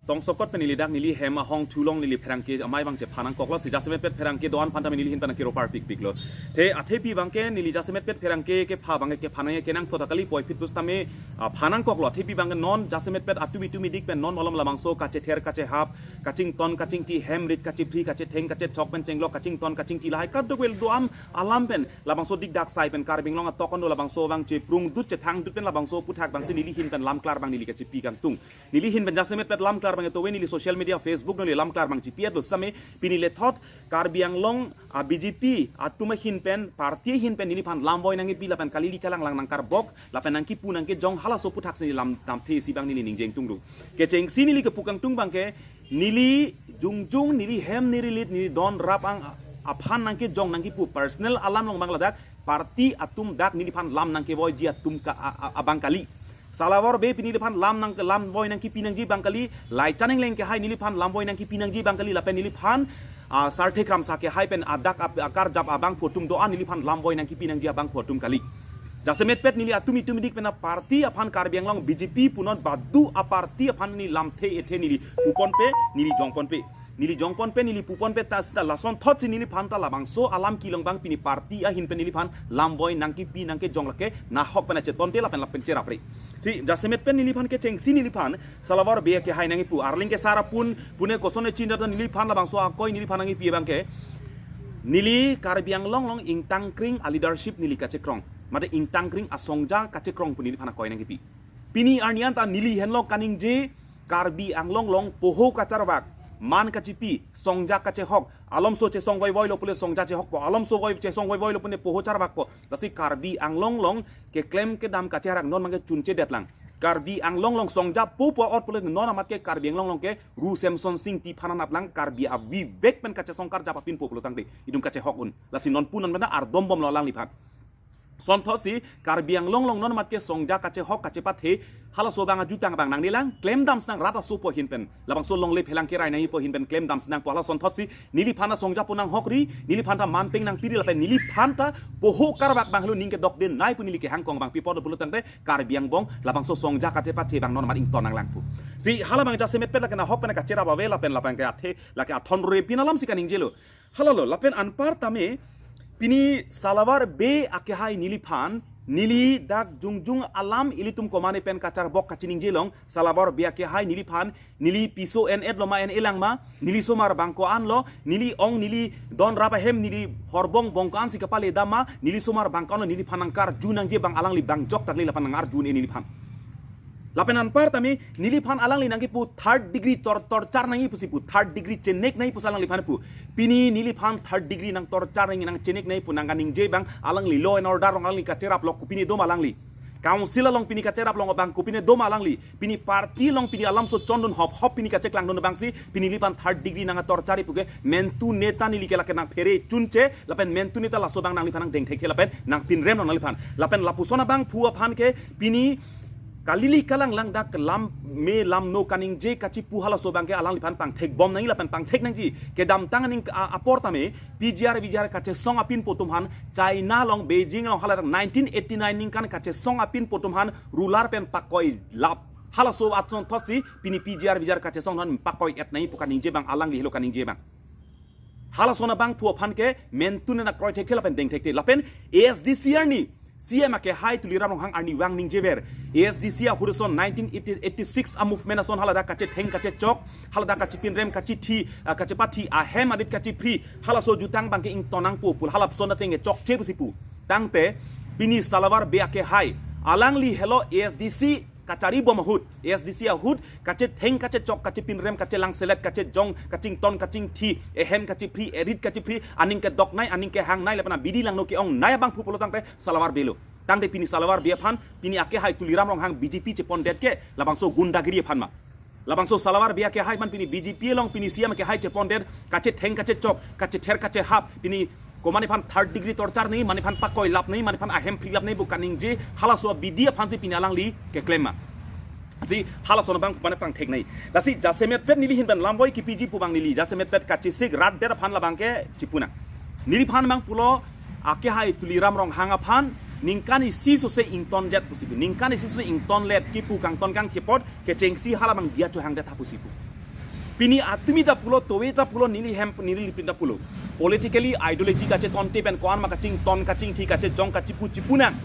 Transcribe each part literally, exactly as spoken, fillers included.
tongsokot pen neli dak neli hem ahong thu along neli pherangke amei abang chephan nangkoklo, si jasemet pet pherangke do-an aphan tame neli ahin pen kero parpikpiklo. Te athepi abangke neli jasemet pet pherangke kepha abangke kephan nangji kenangsot kali puvoiphit pusitame, ah, phan nangkoklo. Athepi abangke non jasemet pet atum itum idik pen non malom labangso kachether kachehap, kachington kachingthi, hem rit kachephri, kachetheng kachechok pen chenglok kachington kachingthi lahai kadokave do-an alam pen labangso dikdak sai pen Karbi Anglong atok an do labangso abang cheprungdut chethangdut pen labangso aphuthak abangsi neli ahin pen lam klar abang neli kachepi kangtung. Neli ahin pen jasemet pet lam klar abang etowe neli social media Facebook neli lam klar abang chepi-etlo sitame pini lethot Karbi Anglong a-B J P atum ahin pen party ahin pen neliphan lamvoi nangkipi lapen kalili kalanglang nangkarbok lapen nangkipu nangkejong halaso aphuthak si neli lam damthe isi abang neli ningje ingtunglo. Kechengsi neli kepu kangtung abangke neli jongjong neli hem neli rit neli don rap ang aphan nangkejong nangkipu personal alam along abang ladak party atum dak neliphan lam nangkevoiji atum ka a- a- abang kali. Salawar Bey pini neliphan lam nang lamvoi nangkipi nangji abang kali, Laichan Engleng akehai neliphan lamvoi nangkipi nangji abang kali lapen neliphan, ah, Sarthe Kramsa akehai pen adak ap- akarjap abangphu atum do-an neliphan lamvoi nangkipi nangji abangphu atum kali. Jasemet pet neli atum itum idik pen aparty aphan Karbi Anglong B J P punon badu aparty aphan neli lamthe ethe neli puponpe neli jongponpe. Neli jongponpe neli puponpe ta sita lasonthotsi neliphan ta labangso alam kelong abang pini party ahin pen neliphan lamvoi nangkipi nangkejong lake nahok pen achetonte lapen lapen cherapre. Si jasemet pen neliphan kechengsi neliphan Salawar Bey akehai nangkipu arleng ke sara pun pune koson echin data neliphan labangso akoi neliphan nangkipi abangke neli Karbi Anglong along ingtangkring a-leadership neli kachekrong. Mate ingtangkring asongja kachekrong pu neliphan akoi nangkipi. Pini arni anta neli henlo kaningje Karbi Anglong along poho kacharvak, man kachipi, songja kachehok, alomso chesong voivoilo pule songja chehokpo, alomso voi chesong voivoilo pune poho charvakpo. Lasi Karbi Anglong along keklem kedam kacherak non abangke chunchedetlang. Karbi Anglong along songja popo ot pule non amat ke Karbi Anglong along ke Ru Semson Sing Ingti aphan anatlang Karbi avivek pen kachesong karjap apinpo pulotangte itum kachehok un. Lasi non punon pen ardombomlo alangliphan. Sonthotsi Karbi Anglong along non amat ke songja kachehok kachepathe halaso abang ajutang abang nangnelang klemdam sinang rat asopo ahin pen. Labangso longle phelang kerai nangpo ahin pen klemdam sinangpo hala sonthotsi neliphan ta songja pu nanghokri, neliphan ta manpeng nangpiri lapen neliphan ta poho karvak abang helo ning kedokdenei pu neli kehangkong abang pi apot pulotangte Karbi angbong labangso songja kachepathe abang non amat ington nanglangpo. Si hala abang jasemet pet lake nahok pen kacherap ave lapen lapen ke athe lake athon rore pin alamsi kaningjelo. Halalo, lapen anpar tame pini Salawar Bey akehai neliphan, neli dak jongjong alam ilitum komane pen kacharbok kachiningje long, Salawar Bey akehai neliphan, neli piso en-etlo ma en-elang ma, neli somar abang ko-anlo, neli ong neli don rap ahem neli horbong bong ko-ansi kapale dam ma, neli somar abang ko-anlo neliphan nangkarju nangji abang alangli abang joktakli lapen nangarju un-e neliphan. Lapen anpar tame neliphan alangli nangkipu third degree tor torture nangji pusi pu, third degree chenek nangji pusi alangliphan pu. Pini neliphan third degree nang torture nangji nang chenek nangji pu nangkaningje abang alangli law and order along alangli kacherap lok kopine doma alangli. Council along pini kacherap long abang kopine doma alangli. Pini party along pini alamso chondun hop hop pini kacheklangdun abangsi pini neliphan third degree nang torture pu ke mentu neta neli ke lake nangphere chunche lapen mentu neta laso abang nangliphan nangdeng thekthe lapen nangpinrem long nangliphan. Lapen lapuson abangphu aphan ke pini kalili kalanglang dak lam me lam no kaningje kachipu halaso abangke alangliphan pangthekbom nangji lapen pangthek nangji. Kedamtang aning a- apor tame P G R V G R kachesong apinpo atum aphan China along Beijing along hala nineteen eighty nine ningkan kachesong apinpo atum aphan ruler pen pakoilap. Halaso asonthotsi pini P G R V G R kachesong aphan pakoiet nangji pu kaningje abang alangli helo kaningje abang. Halason abangphu aphan ke mentu neta kroi thekthe lapen deng thekthe lapen A S D C arni C M akehai Tuliram Ronghang arnivang ningjever. A S D C ahut ason nineteen eighty-six a-movement ason haladak kachetheng kachechok, haladak kachepinrem kachethi, ah, kachepathi, ahem arit kachephri, halaso ajutang abangke ington nangpo pu, halason ateng chokche pusi pu. Tangte pini Salawar Bey akehai alangli helo A S D C kacharibom ahut, A S D C ahut, kachetheng, kachechok, kachepinrem, kachelang selet, kachejong, kachington, kachingthi, ehem kachephri, erit kachephri, aning kedoknei, aning kehangnei, lapen abidi langno ke-ongnei abangphu pulotangte Salawar Bey lo. Tangte pini Salawar Bey aphan, pini akehai Tuliram Ronghang B J P chepondet ke, labangso gundagiri aphan ma. Labangso Salawar Bey akehai aphan pini B J P along pini C M akehai chepondet, kachetheng, kachechok, kachether, kachehap, pini komane aphan third degree torture nangji, mane aphan pakoilap nangji, mane aphan ahem phrilap nangji pu kaningje, halaso abidi aphansi pini alangli keklem ma. Si halason abang mane pangthek nangji. Lasi jasemet pet neli ahin pen lamvoi kipiji pu abang neli, jasemet pet kachesik rat det aphan labangke chipu nang. Neliphan abang pulo akehai Tuliram Ronghang aphan, ningkan isi sose ingtonjet pusi pu. Ningkan isi sose ingtonlet kipu kangton kangthepot, kechengsi hala abang dia chohangdet tha pusi pu. Pini atumi ta pulo, tove ta pulo, neli hem neli lipin ta pulo. Politically ideology kachetonte pen ko-an ma kachington kachingthi kachejong kachipu chipunang.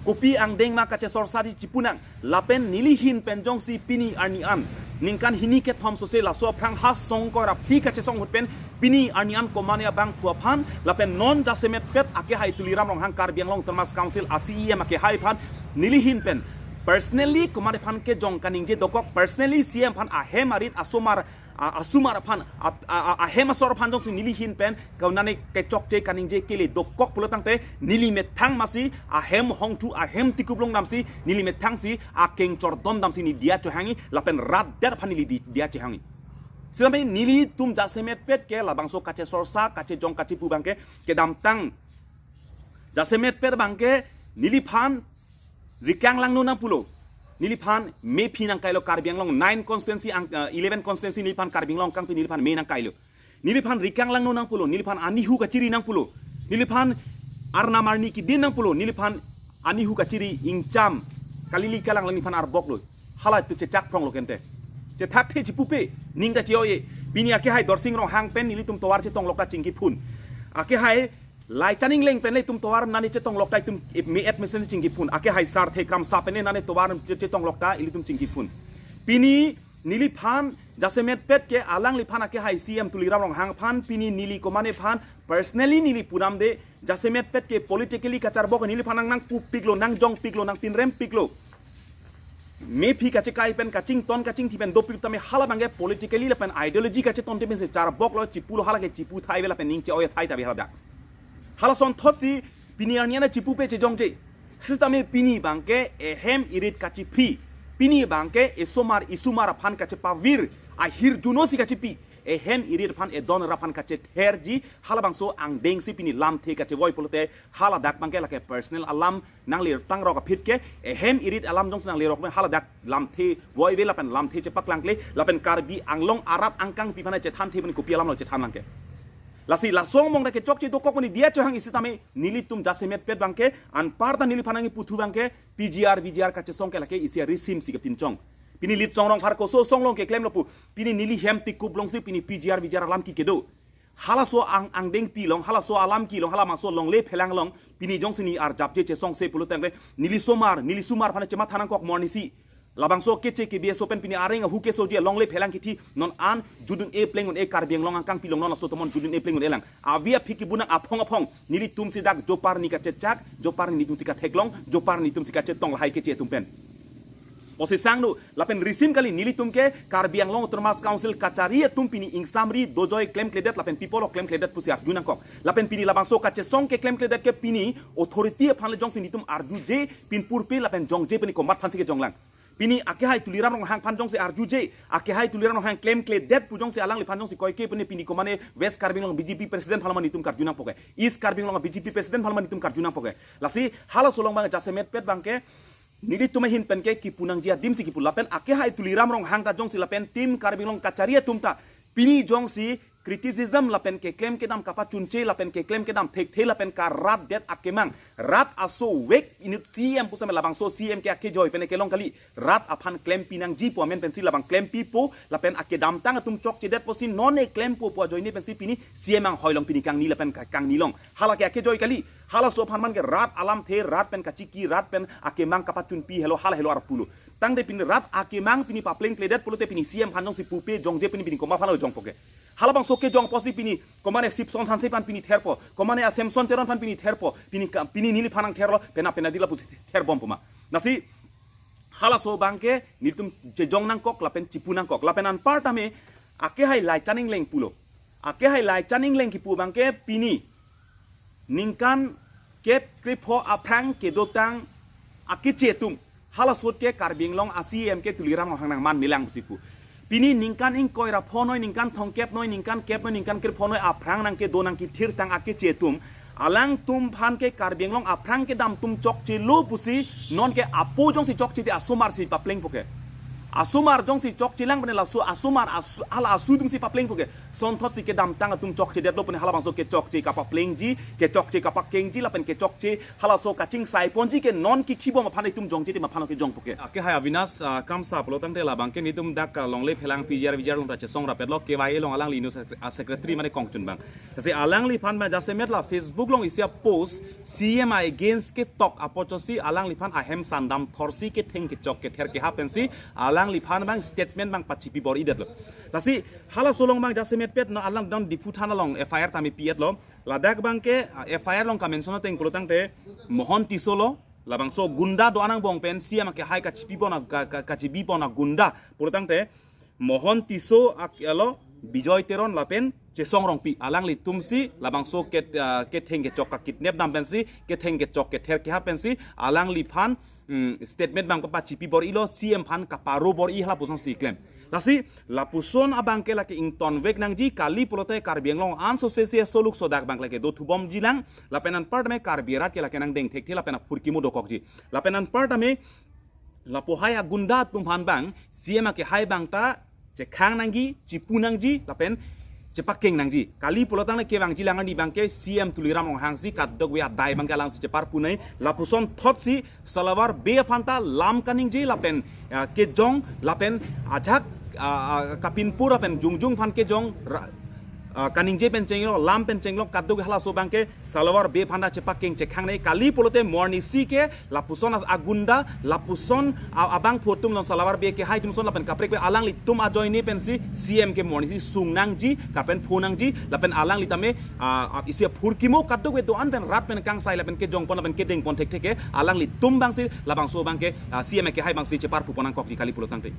Kopi angdeng ma kachesorsa di chipunang. Lapen neli ahin pen jongsi pini arni an ningkan hini kethom sose laso aphrang ha song koi ra phli kachesong ahut pen pini arni an komane abangphu aphan lapen non jasemetpet akehai Tuliram Ronghang, Karbi Anglong Autonomous Council a C E M akehai aphan neli ahin pen personally komane aphan kejong kaningje dokok, personally C E M aphan ahem arit asomar, a-, asomar aphan, a-, a-, a-, ahem asor aphan jongsi neli ahin pen konane kechokche kaningje kele dokok pulo tangte neli methang masi ahem hongthu ahem tikup longdamsi neli methangsi akeng chordom damsi neli diya chohangji lapen rat det aphan neli di-, diya chohangji. Sitame nelitum jasemetpet ke labangso kachesorsa kachejong kachipu abangke kedamtang jasemetpet abangke neliphan rikang langno nangpulo. Neliphan mephi nangkailo, Karbi Anglong nine constituency ang, eh, eleven constituency neliphan Karbi Anglong kangpi neliphan me nangkailo. Neliphan rikang langno nangpulo, neliphan anihu kachiri nangpulo. Neliphan arnam arni kidin nangpulo, neliphan anihu kachiri ingcham kalili kalang lang neliphan arboklo. Hala tu chechak phronglo kente. Chethakthe chipupe, ning ta che-o-e. Pini akehai Dorsing Ronghang pen nelitum tovar chetonglok ta chingkiphun. Akehai Laichan Engleng pen le itum tovar nani chetonglok ta itum me-et mesen chingkiphun. Akehai Sarthe Kramsa pen le nani tovar che-, chetonglok ta ilitum chingkiphun. Pini neliphan jasemetpet ke alangliphan akehai C E M Tuliram Ronghang aphan pini neli komane aphan personally neli pudamde, jasemetpet ke politically kacharbok neliphan nang nangpupiklo, nangjongpiklo, nangpinrempiklo. Mephi kachekai pen kachington kachingthi pen dopik tame hala abangke politically lapen ideology kachetonte pensi charboklo, chipulo, hala ke chipu thai ave lapen ning che-o-e thai ta ave hala dak. Hala asonthotsi pini arni an chipupe chejongje. Sitame pini abangke ehem irit kachiphi, pini abangke esomar esomar aphan kachepavir ahirjuno si kachipi, ehem irit aphan edon ra aphan kachetherji, hala abangso angdengsi pini lamthe kachevoi pulote hala dak abangke lake personal alam nangli tangrok aphi ke, ehem irit alam jongsi nangli rok pen hala dak lamthe voi ave lapen lamthe chepaklangkle lapen Karbi Anglong arat angkangpi aphan chethanthe pen kopi alamlo chethan nangke. Lasi laso angbong dak kechokche dokok mani diya chohangji sitame nelitum jasemetpet abangke anparta neliphan nangkiputhu abangke P G R V G R kachesong ke lake isi arisim si kepinchong. Pini Litsong Rongphar koso songlong keklemlo pu. Pini neli hem tikup longsi pini P G R V G R alam ke kedo. Halaso ang angdengpi along, halaso alam kelong, hala maso longle phelang along, pini jongsi neli arjapje chesongse pulo tangte, neli somar, neli somar aphan chematha nangkok mo arnisi. Labangso keche ke B S O pen pini areng ahu keso dia longle phelang kithi non an judun-e pleng un-e Karbi Anglong angkangpi along non laso tomon judun-e pleng un-e lang. Avi aphi kibunang aphong aphong, nelitum si dak jopar ni kachechak, jopar ni nelitum si katheklong, jopar ni nelitum si kachetong lahai keche atum pen. Posisang nu, lapen risim kali nelitum ke Karbi Anglong Autonomous Council kachari atum pini ingsamri dojoi klemkledet lapen pipolo klemkledet pusi arju nangkok. Lapen pini labangso kachesong ke klemkledet ke pini authority aphan le jongsi nelitum arjuje pinpurpe lapen jongje pini komat aphansi kejonglang. Pini akehai Tuliram Ronghang aphan jongsi arjuje, akehai Tuliram Ronghang klemkledet pu jongsi alangliphan jongsi koike pini pini komane West Karbi Anglong B J P president aphan mane nelitum karju nangpo ke, East Karbi Anglong B J P president aphan mane nelitum karju nangpo ke. Lasi halaso along abang jasemetpet abangke nelitum ahin pen ke kipu nangji adim si kipu lapen akehai Tuliram Ronghang ta jongsi lapen team Karbi Anglong kachari atum ta pini jongsi criticism lapen keklem kedam kapachunche lapen keklem kedam thekthe lapen karat det akemang, rat aso vek inut C M pusitame labangso C M ke akejoi pen kelong kali, rat aphan klempi nangji pu amen pensi labang klempipo lapen akedamtang atum chokchedet pusi non-e klempo pu ajoine pensi pini C M anghoi along pini kangni lapen ka-, kangni along hala ke akejoi kali. Halaso aphan man ke rat alamthe, rat pen kachiki, rat pen akemang kapachunpi helo, hala helo arpulo. Tangte pini rat akemang pini paplengkledet pulote pini C M aphan jongsi pupe jongje pini pini komat aphan lo jongpo ke. Halabangso kejong pusi pini komane Sipson Hanse aphan pini therpo, komane a Samson Teron aphan pini therpo, pini ka, pini neliphan nangtherlo, pena pena dila pusi therbompo ma. Lasi halaso abangke nelitum chejong nangkok lapen chipu nangkok lapen anparta me akehai Laichan Engleng pulo. Akehai Laichan Engleng kipu abangke pini ningkan kep krepho aphrang kedotang akeche atum, hala asot ke Karbi Anglong a C M ke Tuliram Ronghang nangman melang pusi pu. Pini ningkan ingkoi ra phonoi, ningkan thomkep noi, ningkan kep noi, ningkan krepho noi aphrang nangkedo nangkethirtang akeche atum, alangtum aphan ke Karbi Anglong aphrang kedam atum chokchelo pusi non ke apo jongsi chokchede asomar si paplengpo ke. Asomar jongsi chokchelang pene laso asomar asu, hala asu atumsi paplengpo ke. Sonthotsi kedamtang atum chokchedetlo pene halabangso kechokche kapaplengji, kechokche kapakengji, lapen kechokche halaso kachingsaiponji ke non kikhibom aphan itum jongje tim aphan ke jongpo ke. Ake hai Avinash, ah, Kramsa pulo tangte labang ke netum dak, ah, longle phelang P G R V G R along ta chesong rapetlo, K Y A along alangli news sec-, ah, secretary mane kongchun abang. Lasi alangliphan abang jasemet la Facebook along isi a-post C M against ketok apotsi alangliphan ahem sandam thorsi ketheng kechok kether keha pensi alangliphan abang statement abang pachipi bor-idetlo. Lasi halaso along abang jasemet pet no alang don Diphu thana along F I R tame pi-etlo. Ladak abang ke, ah, F I R along kamention ateng pulo tangte Mohon Tisso lo, labangso gunda do-an angbong pen C M akehai kachipipon a, ka, ka, kachibipon agunda pulo tangte Mohon Tisso ak alo Bijoy Teron lapen Chesong Rongpi alanglitumsi labangso ket, ah, ketheng kechok ka kidnap dam pensi, ketheng kechok kether keha pensi alangliphan, mm, statement abang pachipi bor-ilo, C M aphan kaparo bor-i halapusonsi klem. Lasi lapuson abang ke lake ingtonvek nangji, kali pulote Karbi Anglong anso sesi aso luk sodak abang lake dothubomjilang, lapen anparta me Karbi arat ke lake nangdeng thekthe lapen aphurkimo dokokji. Lapen anparta me lapu hai agunda atum aphan abang C M akehai abang ta chekhang nangji, chipu nangji, lapen chepakeng nangji. Kali pulo tangte kevangjilang arni abang ke C M Tuliram Ronghang si kadokave adai abang ke alangsi cheparpu nai. Lapuson thotsi Salawar Bey aphan ta lam kaningje lapen, ah, kejong lapen ajak, ah, ah, kapinpur lapen jongjong aphan kejong ra-, ah, kaningje pen chenglok, lam pen chenglok kadokave halaso abang ke Salawar Bey aphan ta chepakeng chekhang nai. Kali pulote morning si ke lapuson as-, agunda, lapuson a-, abangphu atum along Salawar Bey akehai atumson lapen kaprek pe alanglitum ajoine pensi C M ke morning si sung nangji, kapen pho nangji, lapen alangli tame, ah, ah, isi aphurkimo kadokave do-an pen rat pen kangsai lapen kejongpon lapen kedengpon thekthe ke alanglitum abangsi labangso abang ke, ah, C M akehai abangsi cheparpupon nangkokji kali pulo tangte.